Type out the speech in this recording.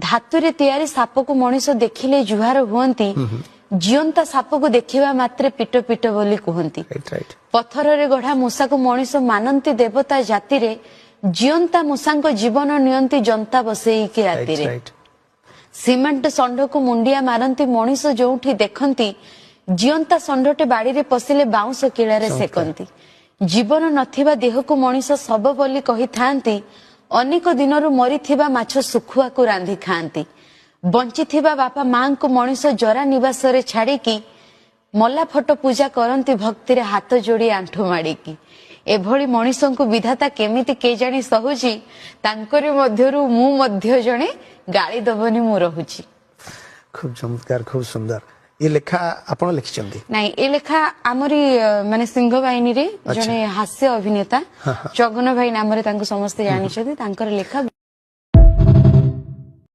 ଧାତୁରେ ତିଆରି ସାପକୁ ମଣିଷ ଦେଖିଲେ ଜୁହାର ହୁଅନ୍ତି, ଜିଅନ୍ତା ସାପକୁ ଦେଖିବା ମାତ୍ରେ ପିଟ ପିଟ ବୋଲି କୁହନ୍ତି। ରାଇଟ୍ ରାଇଟ୍ ପଥରରେ ଗଢା ମୂଷାକୁ ମଣିଷ ମାନନ୍ତି ଦେବତା ଜାତିରେ, ଜିଅନ୍ତା ମୂଷାଙ୍କ ଜୀବନ ନିଅନ୍ତି ଜନ୍ତା ବସେଇକି ରାତିରେ। ରାଇଟ୍ ସିମେଣ୍ଟ ଷଣ୍ଢକୁ ମୁଣ୍ଡିଆ ମାରନ୍ତି ମଣିଷ ଯୋଉଠି ଦେଖନ୍ତି, ଜିଅନ୍ତା ଷଣ୍ଢଟେ ବାଡିରେ ପଶିଲେ ବାଉଁଶ କିଳାରେ ସେକନ୍ତି। ଜୀବନ ନଥିବା ଦେହକୁ ମଣିଷ ଶବ ବୋଲି କହିଥାନ୍ତି, ଅନେକ ଦିନରୁ ମରିଥିବା ମାଛ ଶୁଖୁଆକୁ ରାନ୍ଧି ଖାଆନ୍ତି। ବଞ୍ଚିଥିବା ବାପା ମାଙ୍କୁ ମଣିଷ ଜରା ନିବାସରେ ଛାଡିକି ମଲା ଫଟୋ ପୂଜା କରନ୍ତି ଭକ୍ତିରେ ହାତ ଯୋଡି ଆଣ୍ଠୁ ମାଡିକି। ଏଭଳି ମଣିଷଙ୍କୁ ବିଧାତା କେମିତି କେଜାଣି ସହୁଛି, ତାଙ୍କରି ମଧ୍ୟରୁ ମୁଁ ମଧ୍ୟ ଜଣେ, ଗାଳି ଦବନି ମୁଁ ରହୁଛି। ଖୁବ ଚମତ୍କାର, ଖୁବ ସୁନ୍ଦର। ଏ ଲେଖା ଆପଣ ଲେଖିଛନ୍ତି? ନାଇଁ, ଏ ଲେଖା ଆମରି ମାନେ ସିଂହ ବାହିନୀରେ ଜଣେ ହାସ୍ୟ ଅଭିନେତା ଜଗନ ଭାଇ ନାମରେ ତାଙ୍କୁ ସମସ୍ତେ ଜାଣିଛନ୍ତି, ତାଙ୍କର ଲେଖା।